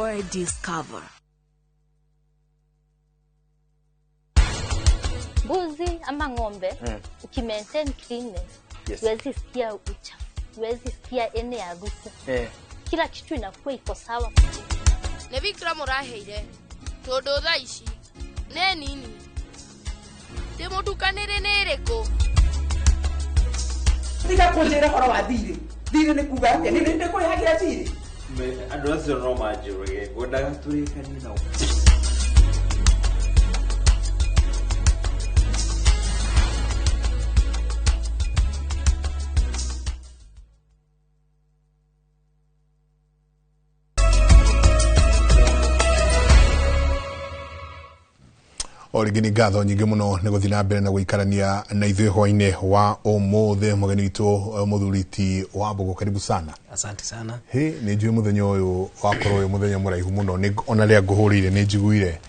Your discover. Mbuzi ama ng'ombe, ukimaintain cleanness, huwezi sikia uchafu, huwezi sikia ene harufu. Kila kitu inakuwa iko sawa. Nĩ bikira mũraheire tondũ thaa ici nĩ nini ndĩmũtukanĩre nĩ ĩrĩkũ? Tiga kũnjĩra ũhoro wa thirĩ. Thirĩ nĩ kuga atĩa? Nĩ ndĩkũrĩhagĩra thirĩ? Andũ acio no manjũrage, ngwendaga tũrĩkanie nao. O rĩngĩ nĩ ngatho nyingĩ mũno nĩ gũthiĩ na mbere na gũikarania na ithuĩ hwainĩ wa ũmũthĩ. Mũgeni witũ, mũthuri ti wa Mbũgũ, karibu sana. Asante sana. Hĩ, nĩ njũĩ mũthenya ũyũ wakorwo wĩ mũthenya mũraihu mũno. Ona rĩrĩa ngũhũrĩire nĩ njiguire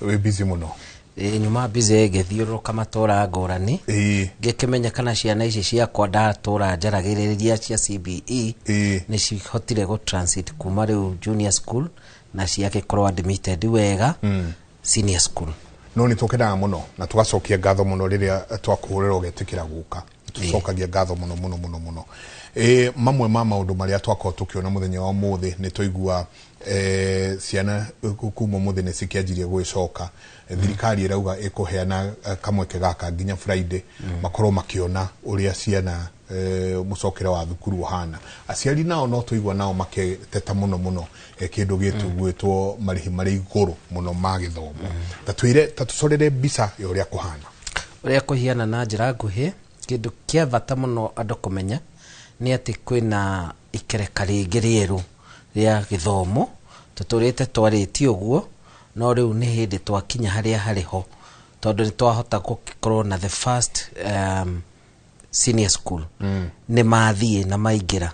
wĩ busy mũno. Ĩĩ, nyuma busy ngĩthiũrũrũka matũra ngũrani, ngĩkĩmenya kana ciana ici ciakwa ndatũra njaragĩrĩria cia CBE nĩ cihotire gũ transit kuma rĩu junior school na ciagĩkorwo admitted wega senior school. No nĩ tũkenaga mũno na tũgacokia ngatho mũno rĩrĩa twakũhũrĩra ũgetĩkĩra gũka. Tũcokagia ngatho mũno mũno mũno mũno. Mamwe ma maũndũ marĩa twakorwo tũkĩona mũthenya wa ũmũthĩ nĩ twaigua, ciana kuma ũmũthĩ nĩ cikĩanjirie gwĩcoka. Thirikari ĩrauga ĩkũheana kamweke gaka nginya Friday, makorwo makĩona ũrĩa ciana, mũcokere wa thukuru ũhana. Aciari nao no tũigua nao makĩteta mũno mũno, kĩndũ gĩtũ gwĩtwo marĩhi marĩ igũrũ mũno ma gĩthomo. Ta twĩre, ta tũcorere mbica ya ũrĩa kũhana. Ũrĩa kũhiana na njĩra nguhĩ, kĩndũ kĩa bata mũno andũ kũmenya nĩ atĩ kwĩna ikereka rĩngĩ rĩerũ rĩa gĩthomo. Tũtũrĩte twarĩtie ũguo, no rĩu nĩ hĩndĩ twakinya harĩa harĩ ho, tondũ nĩ twahota gũkorwo na the first senior school. Nĩ mathiĩ na maingĩra,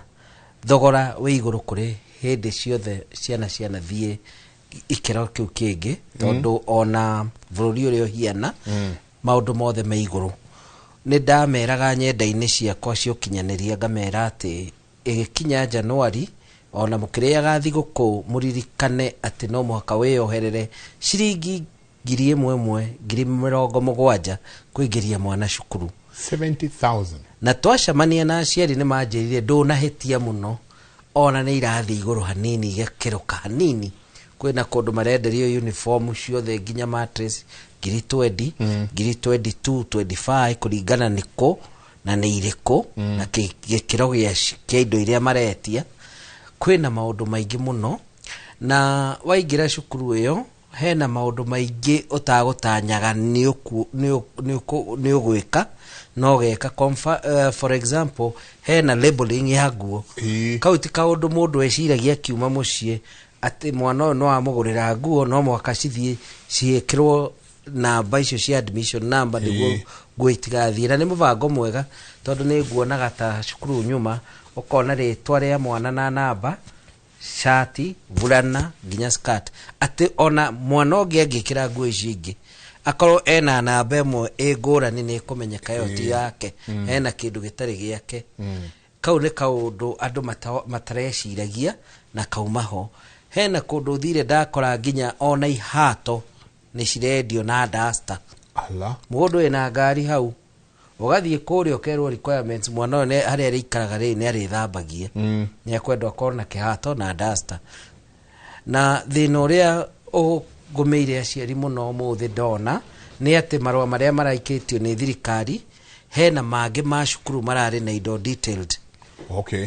thogora wĩ igũrũ kũrĩ hĩndĩ ciothe ciana cianathiĩ ikĩro kĩu kĩngĩ, tondũ ona bũrũri ũrĩa ũhiana, maũndũ mothe me igũrũ. Nĩ ndameraga nyenda-inĩ ciakwa cia ũkinyanĩria, ngamera atĩ ĩgĩkinya Januari, ona mũkĩrĩaga thigũkũ, mũririkane atĩ no mũhaka wĩyoherere ciringi 1,000 ĩmwe, 70,000 kũingĩria mwana cukuru. 70,000. Na twacemania na aciari nĩ manjĩrire ndũnahĩtia mũno, ona nĩ irathiĩ igũrũ hanini, igakĩrũka hanini. Kwĩna kũndũ marenderio uniform ciothe nginya mattress 20,000, 22,000, 25, kũringana nĩ kũ na nĩ irĩkũ na gĩkĩro kĩa indo iria maretia. Kwĩna maũndũ maingĩ mũno, na waingĩra cukuru ĩyo hena maũndũ maingĩ ũtagũtanyaga nĩ ũgwĩka no geka. For example, hena labeling ya nguo. Kau ti kaũndũ mũndũ eciragia akiuma mũciĩ atĩ mwana ũyũ no amũgũrĩra nguo, no mũhaka cithiĩ ciĩkĩrwo namba icio cia admission number nĩguo nguo itigathiĩ. Na nĩ mũbango mwega, tondũ nĩ nguonaga ta cukuru nyuma ũkona rĩtwa rĩa mwana na namba, shati, burana nginya skirt, atĩ ona mwana ũngĩ angĩkĩra nguo icio ingĩ akorwo ena namba ĩmwe ĩ ngũrani, nĩ ĩkũmenyeka ĩyo ti yake, ena kĩndũ gĩtarĩ gĩake. Kau nĩ kaũndũ andũ matareciragia na kauma ho. Hena kũndũ thire ndakora nginya ona ihato nĩ cirendio na duster. Ala. Mũndũ wĩna ngari hau ũgathiĩ kũrĩa ũkerwo requirements mwana ũyũ harĩa arĩikaraga rĩ nĩ arĩthambagia, nĩ akwendwo akorwo na kĩhato na duster. Na thĩna ũrĩa ũgũmĩire aciari mũno ũmũthĩ ndona nĩ atĩ marũa marĩa maraikĩtio nĩ thirikari, hena mangĩ ma cukuru mararĩ na indo detailed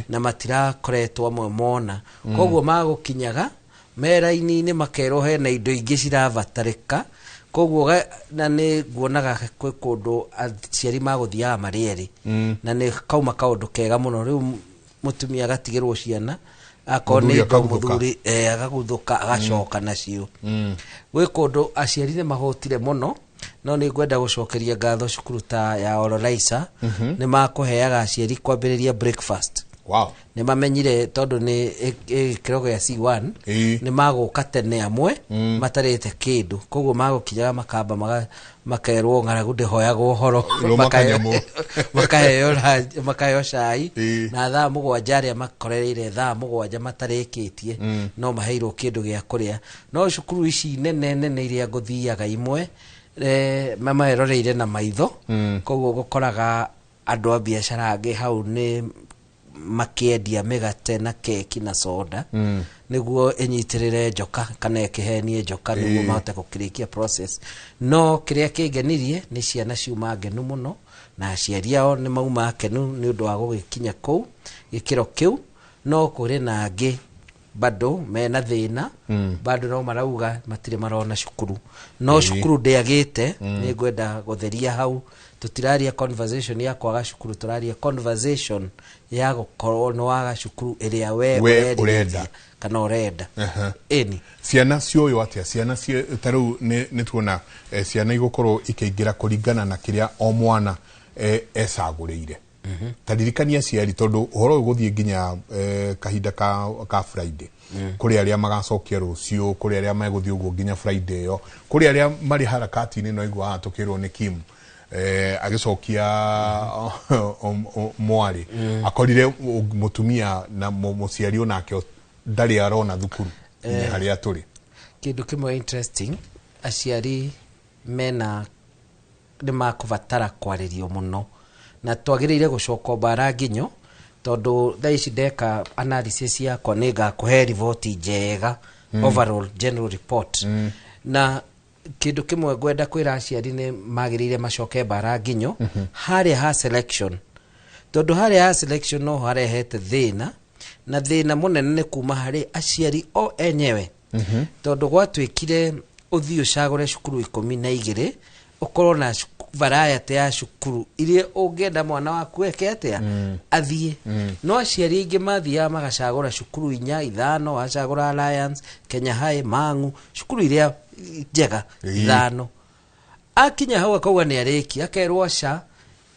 na matirakoretwo amwe mona. Koguo magũkinyaga me raini-inĩ makerwo hena indo ingĩ cirabatarĩka. Koguo na nĩ nguonaga kwĩ kũndũ aciari magũthiaga marĩ erĩ, na nĩ kauma kaũndũ kega mũno. Rĩu mũtumia agatigĩrwo ciana, akorwo nĩ Mũthuri indo akaguthũka. Mũthuri, akaguthũka agacoka nacio. Gwĩ kũndũ aciari nĩ mahũtire mũno, no nĩ ngwenda gũcokeria ngatho cukuru ta ya Ololaisa. Nĩ makũheaga aciari kwambĩrĩria breakfast. Wow. Nĩ mamenyire tondũ nĩ gĩkĩro gĩa C1. Nĩ magũka tene amwe matarĩte kĩndũ, koguo magũkinyaga makamba makerwo ng'aragu ndĩhoyagwo ũhoro. Rũma kanyamũ. Makaheo cai na 7:00, arĩa makorereire 7:00 matarĩkĩtie no maheirwo kĩndũ gĩa kũrĩa. No cukuru ici nene nene iria ngũthiaga imwe mameroreire na maitho, koguo gũkoraga andũ a biacara angĩ hau nĩ makĩendia mĩgate na keki na soda nĩguo ĩnyitĩrĩre njoka kana ĩkĩhenie njoka nĩguo mahote gũkĩrĩkia process. No kĩrĩa kĩngenirie nĩ ciana ciuma ngenu mũno na aciari ao nĩ mauma kenu nĩ ũndũ wa gũgĩkinya kũu gĩkĩro kĩu. No kũrĩ na angĩ bado mena thĩna, bado no marauga matirĩ marona cukuru, no cukuru ndĩagĩte. Nĩ ngwenda gũtheria hau, tũtiraria conversation ya kwaga cukuru, tũraria conversation ya gũkorwo nĩ waga cukuru ĩrĩa we We ũrenda. kana ũrenda. Ĩni. Ciana cioywo atĩa? Ciana ta rĩu nĩ tuona ciana igũkorwo ikĩingĩra kũringana na kĩrĩa o mwana ecagũrĩire. Ta ririkania aciari, tondũ ũhoro ũyũ gũthiĩ nginya kahinda ka Friday, kũrĩ arĩa magacokia rũciũ, kũrĩ arĩa megũthiĩ ũguo nginya Friday ĩyo, kũrĩ arĩa marĩ harakati-inĩ. No igua haha tũkĩrwo nĩ Kim agĩcokia mwarĩ akorire mũtumia na mũciari onake ndarĩ arona thukuru nginya harĩa tũrĩ. Kĩndũ kĩmwe interesting, aciari mena nĩ makũbatara kwarĩrio mũno na twagĩrĩire gũcoka mbara nginyo, tondũ thaa ici ndeka analysis yakwa nĩ ngakũhe riboti njega, overall general report. Na kĩndũ kĩmwe ngwenda kwĩra aciari nĩ magĩrĩire macoke mbara nginyo harĩa ha selection, tondũ harĩa ha selection no harehete thĩna, na thĩna mũnene nĩ kuma harĩ aciari o enyewe, tondũ gwatuĩkire ũthiĩ ũcagũre cukuru 12, ũkorwo na variety ya cukuru iria ũngĩenda mwana waku eke atĩa, athiĩ. No aciari aingĩ mathiaga magacagũra cukuru 4, 5, acagũra Alliance, Kenya High, Mang'u, cukuru iria njega 5. Akinya hau akauga nĩ arĩkia, akerwo aca,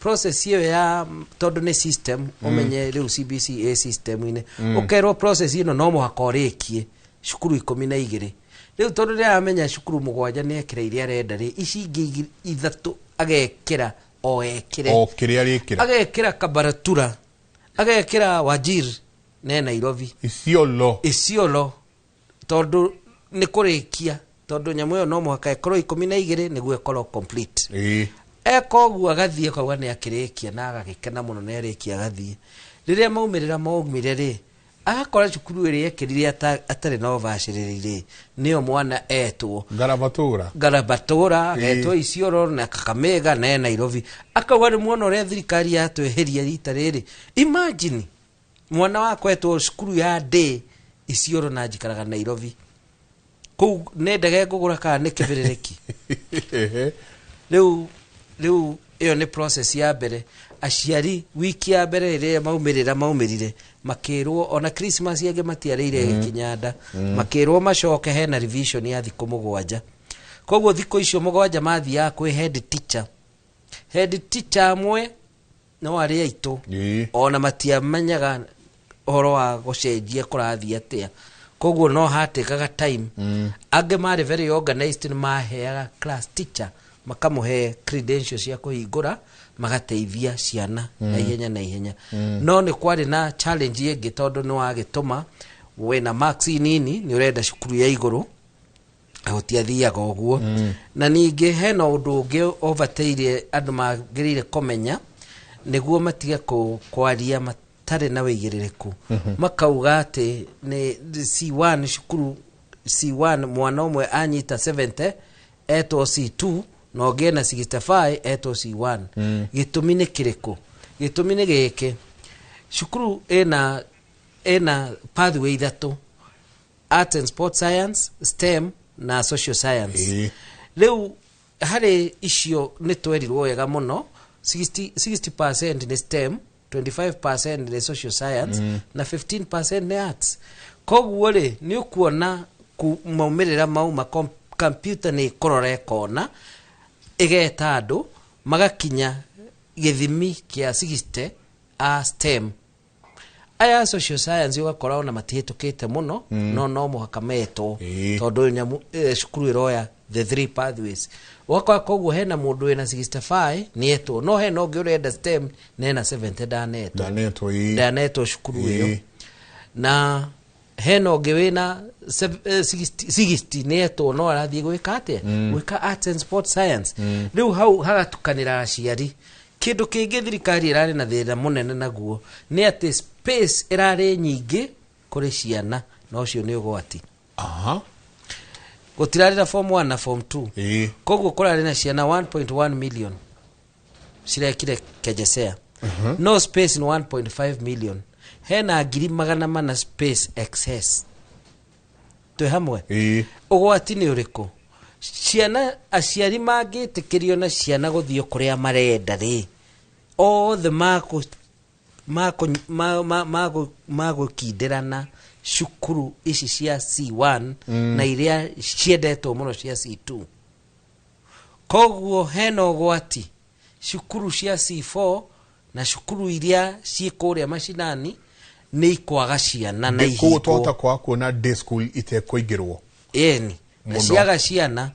process ĩyo ya tondũ nĩ system, ũmenye rĩu CBC ĩ system-inĩ, ũkerwo process ĩno no mũhaka ũrĩkie cukuru 12. Rĩu tondũ nĩ aramenya cukuru 7 nĩ ekĩra iria arenda rĩ, ici ingĩ 3 agekĩra o ekĩre o kĩrĩa arĩkĩra, agekĩra Kabaratura, agekĩra Wajir ne Nairobi, Isiolo, Isiolo, tondũ nĩ kũrĩkia, tondũ nyamũ ĩyo no mũhaka ĩkorwo 12 nĩguo ĩkorwo complete. Eka ũguo agathiĩ akauga nĩ akĩrĩkia na agagĩkena mũno nĩ arĩkia agathiĩ. Rĩrĩa maumĩrĩra maumire rĩ, agakora cukuru ĩrĩa ekĩrire atarĩ na ũbacĩrĩri rĩ, nĩyo mwana etwo Ngarabatũra, Ngarabatũra, agetwo Isiolo na Kakamega na Nairobi, akauga nĩ muona ũrĩa thirikari yatweheria rita rĩrĩ. Imagine mwana wakwa etwo cukuru ya day Isiolo na njikaraga Nairobi, kũu nĩ ndege ngũgũra kana nĩ kĩbĩrĩrĩki? Rĩu ĩyo nĩ process ya mbere. Aciari wiki ya mbere ĩrĩa maumĩrĩra maumĩrire makĩrwo ona Christmas angĩ matiarĩire gĩkinya nda, makĩrwo macoke hena revision ya thikũ 7. Koguo thikũ icio 7 mathiaga kwĩ head teacher. Head teacher amwe no arĩa aitũ ona matiamenyaga ũhoro wa gũcenjia kũrathiĩ atĩa, koguo no hatĩkaga time. Angĩ marĩ very organized, nĩ maheaga class teacher, makamũhe credentials cia kũhingũra, magateithia ciana na ihenya na ihenya. No nĩ kwarĩ na challenge ĩngĩ, tondũ nĩ wagĩtũma wĩna marks nini nĩ ũrenda cukuru ya igũrũ, gũtiathiaga ũguo. Na ningĩ hena ũndũ ũngĩ ũbataire andũ magĩrĩire kũmenya nĩguo matige kwaria matarĩ na wĩigĩrĩrĩku, makauga atĩ nĩ C1 cukuru C1 mwana ũmwe anyita 70 etwo C2 na ũngĩ ena 65 etwo C1. Gĩtũmi nĩ kĩrĩkũ? Gĩtũmi nĩ gĩkĩ, cukuru ĩna pathway 3, art and sport science, STEM na social science. Rĩu harĩ icio nĩ twerirwo wega mũno, 60% nĩ STEM, 25% nĩ social science na 15% nĩ arts. Koguo rĩ nĩ ũkuona maumĩrĩra mauma computer nĩ ĩkũrora ĩkona ĩgeta andũ magakinya gĩthimi kĩa 60 a STEM. Aya social science ũgakora ona matihĩtũkĩte mũno, no mũhaka metwo tondũ nyamu cukuru ĩroya the three pathways. Ũgakora koguo hena mũndũ wĩna 65 nĩetwo, no hena ũngĩ ũrenda STEM nena 70 ndanetwo. Ndanetwo cukuru ĩyo. Na hena ũngĩ wĩna 60 nĩetwo no arathiĩ gwĩka atĩa? Gwĩka arts and sport science. Rĩu hau hagatukanĩra aciari. Kĩndũ kĩngĩ thirikari ĩrarĩ na thĩna mũnene naguo nĩ atĩ space ĩrarĩ nyingĩ kũrĩ ciana, na ũcio nĩ ũgwati. Gũtirarĩ na form 1 na form 2. Koguo kũrarĩ na ciana 1.1 million cirekire KJSEA. No space ni 1.5 million. Hena 400,000 space excess. Twĩ hamwe. Ũgwati nĩ ũrĩkũ? Ciana aciari mangĩtĩkĩrio na ciana gũthiĩ kũrĩa marenda rĩ, othe magũkindirana cukuru ici cia C1 na iria ciendetwo mũno cia C2. Koguo hena ũgwati cukuru cia C4 na cukuru iria ciĩ kũrĩa macinani nĩ ikwaga ciana na ihingwo. Koguo twahota kwaga kuona day school itekũingĩrwo. Ĩni, na ciaga ciana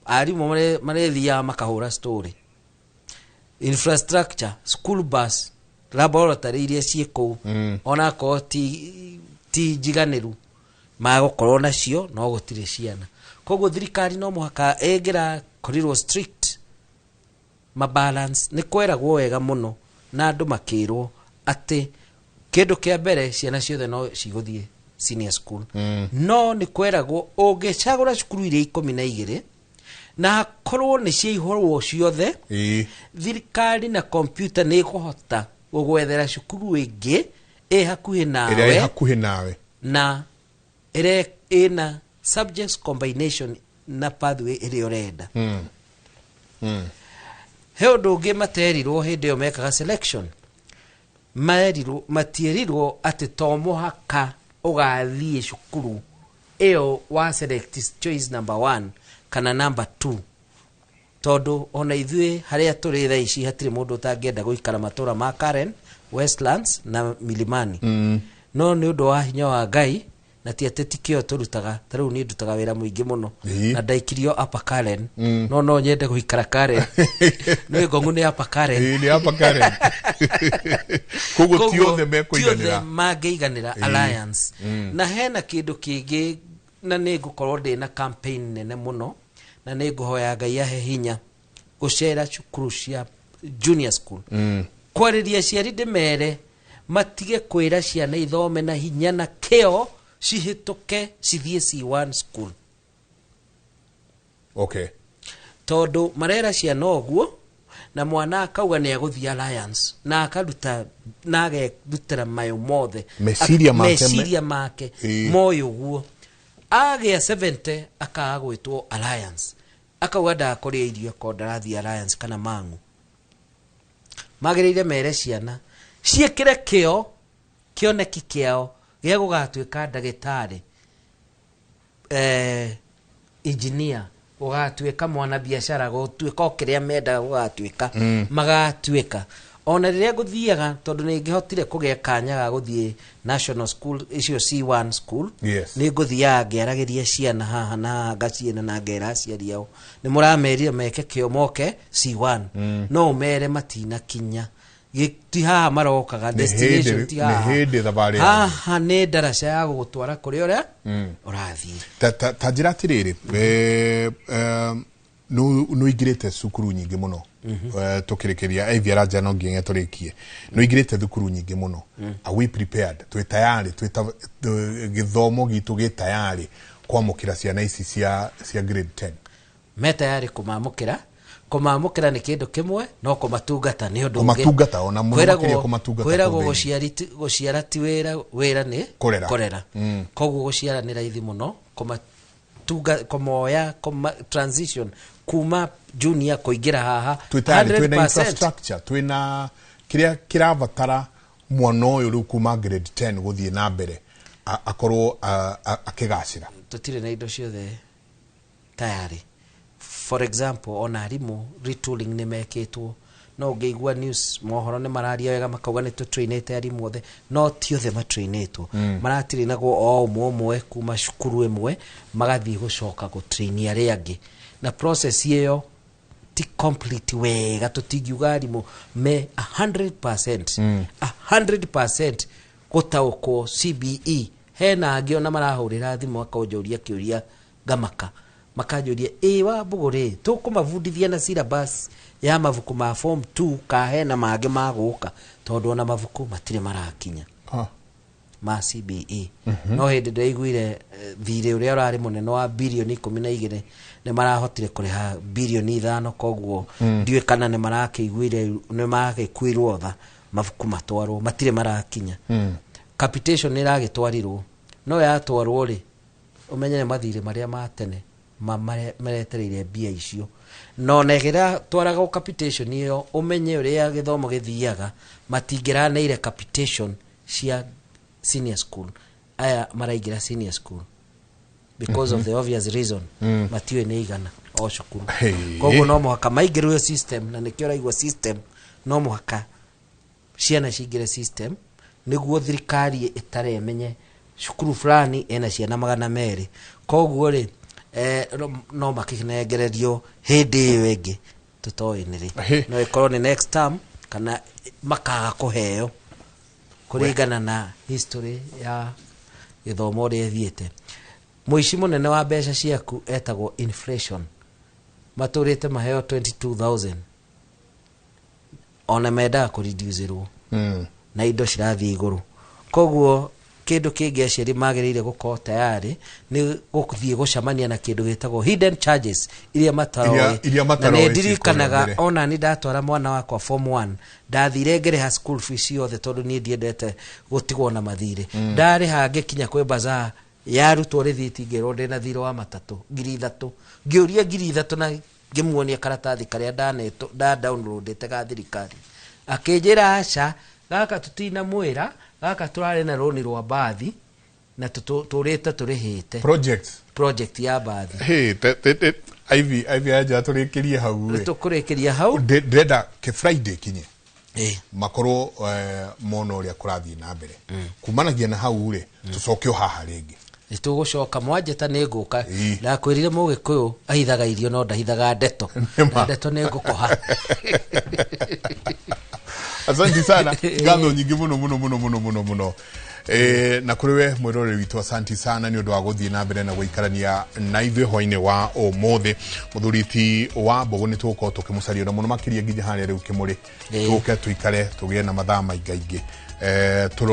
arimũ marethiaga makahũra story. Infrastructure, school bus, laboratory iria ciĩ kũu onakorwo ti njiganĩru magũkorwo nacio no gũtirĩ ciana. Koguo thirikari no mũhaka ĩngĩrakorirwo strict mabalance. Nĩ kweragwo wega mũno na andũ makĩrwo atĩ kĩndũ kĩa mbere ciana ciothe no cigũthiĩ senior school. No nĩ kweragwo ũngĩcagũra cukuru iria 12 na hakorwo nĩ ciaihũrwo ciothe, thirikari na kompiuta nĩ ĩkũhota gũgwethera cukuru ĩngĩ ĩ hakuhĩ nawe, ĩrĩa ĩ hakuhĩ nawe, na ĩrĩa ĩna subjects combination na pathway ĩrĩa ũrenda. He ũndũ ũngĩ materirwo hĩndĩ ĩyo mekaga selection, matierirwo atĩ to mũhaka ũgathiĩ cukuru ĩyo wa select choice number 1 kana number 2, tondũ ona ithuĩ harĩa tũrĩ thaa ici hatirĩ mũndũ ũtangĩenda gũikara matũra ma Karen, Westlands na Milimani. No nĩ ũndũ wa hinya wa Ngai na ti atĩ ti kĩo tũrutaga, ta rĩu niĩ ndutaga wĩra mũingĩ mũno na ndaikirio Upper Karen, no nyende gũikara Karen. Nĩ ngong'u nĩ Upper Karen. Nĩ Upper Karen. Koguo ti othe mekũiganĩra, mangĩiganĩra alliance. Na hena kĩndũ kĩngĩ, na nĩ ngũkorwo ndĩ na campaign nene mũno, na nĩ ngũhoya Ngai ahe hinya gũcera cukuru cia junior school, kwarĩria aciari ndĩmere matige kwĩra ciana ithome na hinya na kĩo cihĩtũke cithiĩ C1 school. Okay. Tondũ marera ciana ũguo na mwana akauga nĩ agũthiĩ alliance na akaruta na agerutĩra mayo mothe, meciria make moyo ũguo, agĩa 70 akaga gwĩtwo alliance, akauga ndakũrĩa irio ko ndarathiĩ alliance kana mang'u. Magĩrĩire mere ciana ciĩkĩre kĩo kĩoneki kĩao gĩa gũgatuĩka ndagĩtarĩ, engineer, gũgatuĩka mwana biacara, gũtuĩka o kĩrĩa mendaga gũgatuĩka, magatuĩka. Ona rĩrĩa ngũthiaga, tondũ nĩ ngĩhotire kũgĩa kanya ga gũthiĩ national school icio C1 school, nĩ ngũthiaga ngĩaragĩria ciana haha na haha ngaciĩna na ngera aciari ao nĩ mũramerire meke kĩo moke C1, no ũmere matinakinya ti haha marokaga destination ti haha, haha nĩ ndaraca ya gũgũtwara kũrĩa ũrĩa ũrathiĩ. Ta njĩra atĩrĩrĩ, nĩ ũingĩrĩte cukuru nyingĩ mũno, tũkĩrĩkĩria IVR njana no nginya tũrĩkie, nĩ ũingĩrĩte thukuru nyingĩ mũno. Are we prepared? Twĩ tayarĩ, gĩthomo gitũ gĩ tayarĩ kwamũkĩra ciana ici cia grade 10? Me tayarĩ kũmamũkĩra. Kũmamũkĩra nĩ kĩndũ kĩmwe, no kũmatungata nĩ ũndũ ũngĩ. Kũmatungata ona mũno makĩria kũmatungata. Kwĩragwo gũciara ti wĩra, wĩra nĩ kũrera. Koguo gũciara nĩ raithi mũno, kũmatunga, kũmoya, transition kuma junior kũingĩra haha. Twĩ na infrastructure, twĩna kĩrĩa kĩrabatara mwana ũyũ rĩu kuma grade 10 gũthiĩ na mbere akorwo akĩgacĩra. Tũtirĩ na indo ciothe tayarĩ. For example, ona arimũ retooling nĩ mekĩtwo, No ũngĩigua news, mohoro nĩ mararia wega, makauga nĩ tũtrainĩte arimũ othe, no ti othe matrainĩtwo. Maratrainagwo o ũmwe ũmwe kuma cukuru ĩmwe, magathiĩ gũcoka gũtraini arĩa angĩ, na process ĩyo ti complete wega. Tũtingiuga arimũ me 100%, 100% gũtaũkwo CBE. Hena angĩ ona marahũrĩra thimũ akanjũria kĩũria ngamaka, makanjũria, ĩ wa mbũgũ rĩ, tũkũmabundithia na syllabus ya mabuku ma form 2 ka hena mangĩ magũka? Tondũ ona mabuku matirĩ marakinya ma CBE. No hĩndĩ ndĩraiguire thirĩ ũrĩa ũrarĩ mũnene wa birioni 12 nĩ marahotire kũrĩha birioni 5, koguo ndiũĩ kana nĩ marakĩiguire, nĩ maragĩkuirwo tha mabuku matwarwo, matirĩ marakinya. Capitation nĩ ĩragĩtwarirwo, no yatwarwo rĩ, ũmenye nĩ mathirĩ marĩa ma tene maretereire mbia icio. No na ĩrĩa capitation ĩyo, ũmenye ũrĩa gĩthomo gĩthiaga, matingĩraneire capitation cia senior school. Aya maraingĩra senior school, because of the obvious reason, matiũĩ nĩ igana o cukuru. Hey. Koguo no mũhaka maingĩrwo system, na nĩkĩo ũraigua system, no mũhaka ciana cingĩre system nĩguo thirikari ĩtare ĩmenye cukuru fulani ĩna ciana 200. Koguo rĩ, no makĩnengererio hĩndĩ ĩyo ĩngĩ tũtoĩ nĩ rĩ. Hey. No ĩkorwo nĩ next term kana makaga kũheo kũringana na history ya gĩthomo ũrĩa ĩthiĩte. Mũici mũnene wa mbeca ciaku etagwo inflation. Matũrĩte maheo 22,000, ona mendaga kũreducĩrwo na indo cirathiĩ igũrũ. Koguo kĩndũ kĩngĩ aciari magĩrĩire gũkorwo tayari nĩ gũthiĩ gũcemania na kĩndũ gĩtagwo hidden charges iria mataroĩ. Iria Na mataroĩ nĩ ciĩ ndirikanaga kũrĩa mbere. Ona nĩ ndatwara mwana wakwa form 1, ndathire ngĩrĩha school fees yothe, tondũ niĩ ndiendete gũtigwo na mathirĩ. Ndarĩha, ngĩkinya kwĩ bazaar, yarutwo rĩthiti, ngĩrwo ndĩna thirĩ wa matatũ 3,000. Ngĩũria 3,000 na ngĩmuonia karatathi karĩa ndanetwo nda downloadĩte ga thirikari. Akĩnjĩra, aca, gaka tũtinamwĩra, gaka tũrarĩ na rũni rwa mbathi na tũrĩte tũrĩhĩte. Project. Project ya mbathi. Hey, te, te, te, Ivy, Ivy anja tũrĩkĩrie hau rĩ. Tũkũrĩkĩria hau. Ndĩrenda ke Friday kinye makorwo mona ũrĩa kũrathiĩ na mbere. Kumanagia na hau rĩ, tũcoke o haha rĩngĩ. Nĩ tũgũcoka, mwanjĩta nĩ ngũka. Ĩĩ. Ndakwĩrire mũgĩkũyũ ahithaga irio no ndahithaga ndeto. Nĩ ma. Na ndeto nĩ ngũkũha. Asante sana, ngatho nyingĩ mũno mũno mũno mũno mũno mũno. Na kũrĩ we mwĩroreri witũ, asanti sana nĩ ũndũ wa gũthiĩ na mbere na gũikarania na ithuĩ hwainĩ wa ũmũthĩ. Mũthuri ti wa mbũgũ nĩ tũgũkorwo tũkĩmũcaria na mũno makĩria nginya harĩa rĩu kĩmũrĩ, tũke tũikare tũgĩe na mathaa maingaingĩ. Tũrore.